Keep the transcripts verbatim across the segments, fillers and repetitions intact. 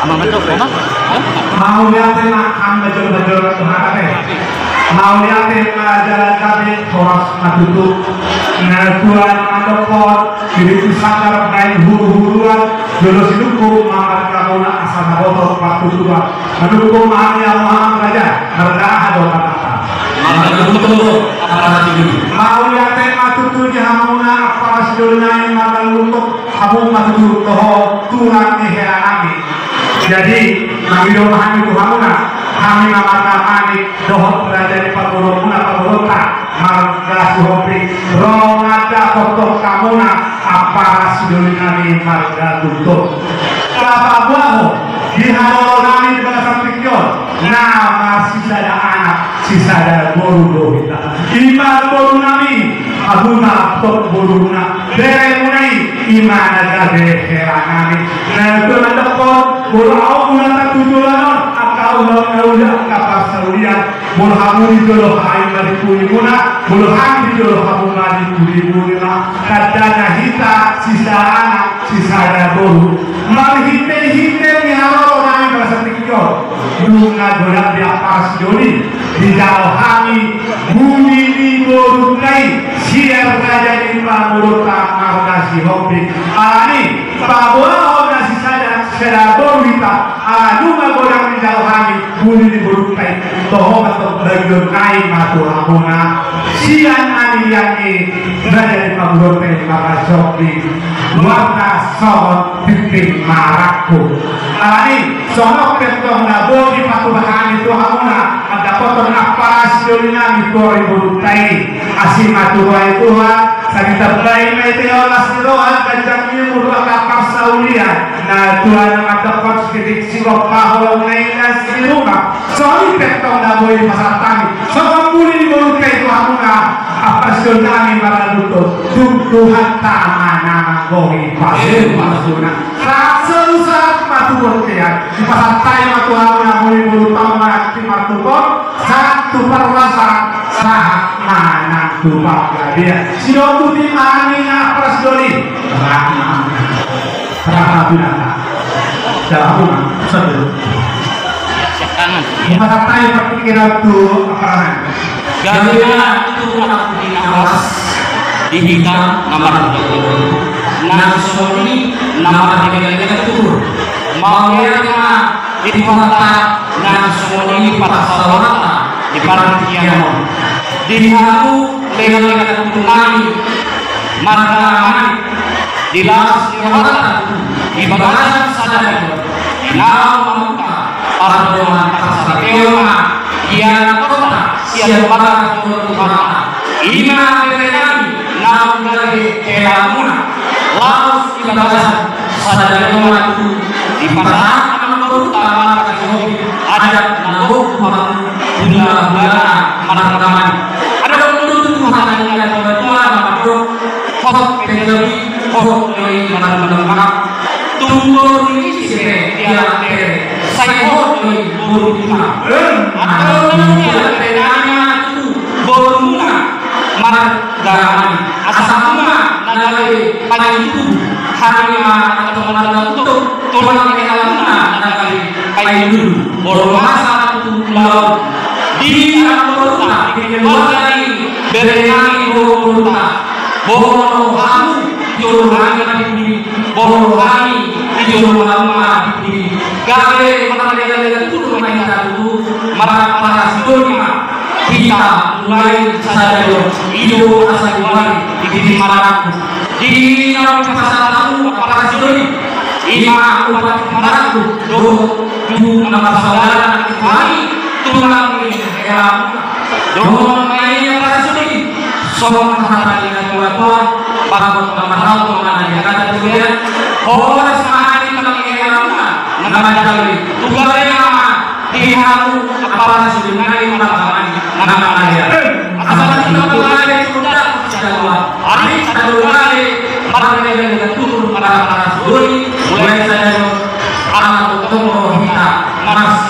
Ama mandok, ama? Mauliate ma hami bajul-bajul, mauliate ma jala gabe, horas ma tutu. Natua-tua na mandokkon, diri tu sandar baen huru-huruan, jolo silukku ma margamuna asa na boto partuturan. Mandukung ma hami, hamu raja, marga aha do margata? Marga Guntur, Ampara Sidoli. Mauliate ma tutu di hamuna Ampara Sidoli nami marga Guntur, hamu ma tutu dohot tulang ni hela nami. Jadi, mangido ma hami tu hamuna, hami ma marga Manik, dohot raja ni pamoruonmuna, pamoruonta marga Sihombing, ro ma dapothon hamuna Ampara Sidoli nami marga Guntur. Tapaboahon di haroro nami di bagasan tingki on, na marsisada anak sisada boru do hita. I ma boru nami, hamu ma antong borumuna, beremuna i, i ma na gabe hela nami. Natua-tua mandokkon, molo ahu muna tu joloan on, angka ulaon na uli, angka parsaulian, molo hamu di jolo, hami ma di purimuna, molo hami di jolo, hamu ma di purimuna. Tandana hita sisada anak sisada boru. Marhite-hite ni haroro nami bagasan tingki on, nunga godang di Ampara Sidoli dijalo hami buni ni borunta i sian raja ni pamoruonta marga Sihombing. Alani paboahon na sisada, sisada boru hita, ala nunga godang dijalo hami buni ni borunta i. Toho ma antong, bagion nai ma tu hamuna sian na nilehon ni raja ni pamoruonta i marga Sihombing, goarna songon Tingting Marangkup. Alani songon pe antong na boi dipatupa hami tu hamuna, mandapothon Ampara Sidoli nami tu ari borunta i. Asi ma tu roha ni Tuhan, sai ditambai ma i tu las ni roha, ganjang ni umur, angka parsaulian. Natua-tua na mandokkon, sititik sirompa, holong na inna sirumpa. Songon i pe antong na boi dipasahat hami songon buni ni borunta i tu hamuna Ampara Sidoli nami marga Guntur. Tung Tuhanta ma na manggohi pasu-pasuna. Sahat solu sahat ma tu bontean. Dipasahat hami ma tu hamuna buni ni borunta on, manang tu martupot, sahat tu parhorasan, sahat ma nang tu panggabean. Sidok tuti ma hami na Ampara Sidoli. Rata binatang. Dalam rumah, satu. Siap tangan. Empat hata yang berpikiran tu apa namanya? Gabe ma tutu anak ni na horas di hita na marhata. Nang songon i na marhata-hata tutu. Mauliate ma di Tuhanta nang songon i pasahathonta di partingkian on. Di hamu legan-legan tutu nami marga Manik, di las ni rohanta tutu di bagasan sadari on, naung mamungka pardongan parsaripeon ma ianakhonta sian Amanta Debata. I ma bere nami naung gabe helamuna. Laos di bagasan sadari on ma tutu dipasahat ma tu hamuna marga Sihombing adat na gok tu hamu hulahula marga Manik. Adong do tutu hata ni natua-tua na mandok, hot pe jabu i, hot do i marga Manik. Tung boru ni ise pe dialap bere, sai hot do i boru ni ita. Antong na dialap bere nami ma tutu borumuna marga Manik. Asa hamu ma na gabe pairing tubu, hami ma antong marga Guntur, tulang ni helamuna na gabe pairing tubu. Molo masa na tutu ulaon di angka borunta, di keluarga ni bere nami dohot borunta, molo hamu di jolo hami ma di pudi, molo hami di jolo hamu ma di pudi, gabe marlegan-legan tutu ma hita tutu, marhaha-haha sidoli ma hita mulai sadari on, i do asa di wali di Tingting Marangkup. Di naung pasahat hamu Amanta Debata, i ma Bupati Marangkup dohot tu na marsaudara nami, tulang ni helamuna. Dohot ma i Amanta Debata, songon hata ni natua-tua, bagot na marhalto ma na niagatan tu dia. Horas ma hami tulang ni helamuna na manjalo i. Tulang ni helamuna. Di hamu Amanta Debata, na manjalo i. Asa hita mangalean tu Amanta Debata. Ari hita mangalean, marlegan-legan tutu ma Amanta Debata. Mulai sadari on, ala tongtong ro hita, mars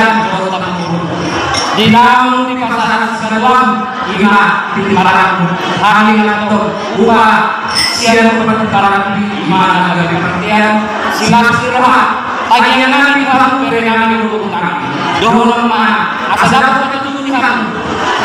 Sian dohot tamu. Di naung dipasahat singkatuam, ima di parangku. Hami antong upa sian upa di parangku, ima na gabe partean. Silas ni roha, tagiangan di hamu bere nami dohot nami. Dohonon ma asa dapot na tutu di hamu.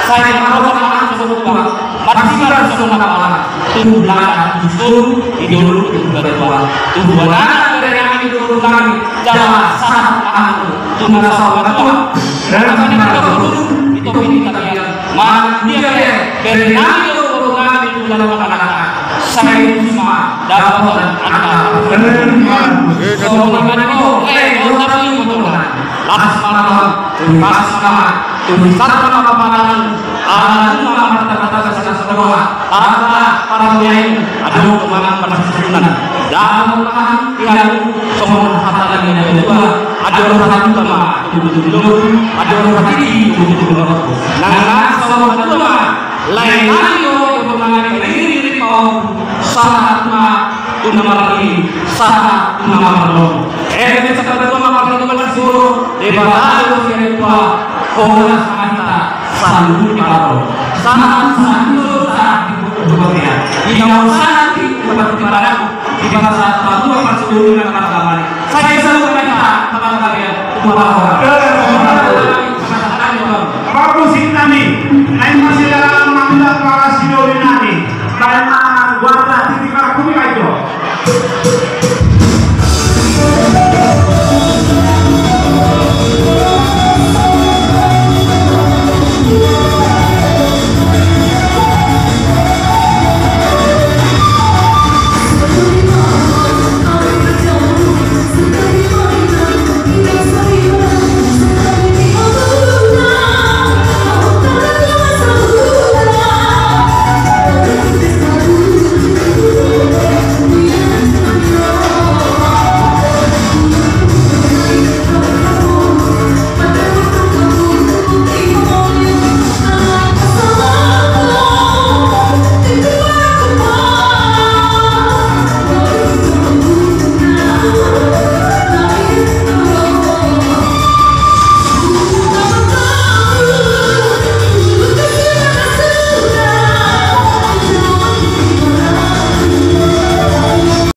Sai marroha ma hamu songon upa. Marsibar songon apala. Tubu lada tubu suru, di dolu tubu gatua. Tubu anak bere nami dohot nami. Jala sahat ma hamu tu na saur matua. Rasa ni marga bulu, di topi ni tapian. Manang dia be, bere nami dohot nami tu dalam anak. Sai ma dapot anak. Songon i ma nian, eh, dohot nami dohot nami. Las ma roham, tu pas ma, tu sar ma paparangan. Ala nunga martata-tata silas ni roha, tata parmuliaon, adong ma parsisundunan. Dapot ma hami, songon hata ni na tua-tua, adong hata ma tu tondolo, adong hata tu tondolo. Nang na saur matua ma, lae nami dohot nami, iring-iring ma, sahat ma tu na marnini, sahat tu na marnono. Eme sahat tu na marnono, Debata do sian tua, horas ma hita. Saluhut ni parroha. Sahat, sahat, sahat di parroha. Di na sahat di parroha. Di parroha sahat, parroha, parroha, parroha, parroha. Sai saluhut ma hita, parroha, parroha.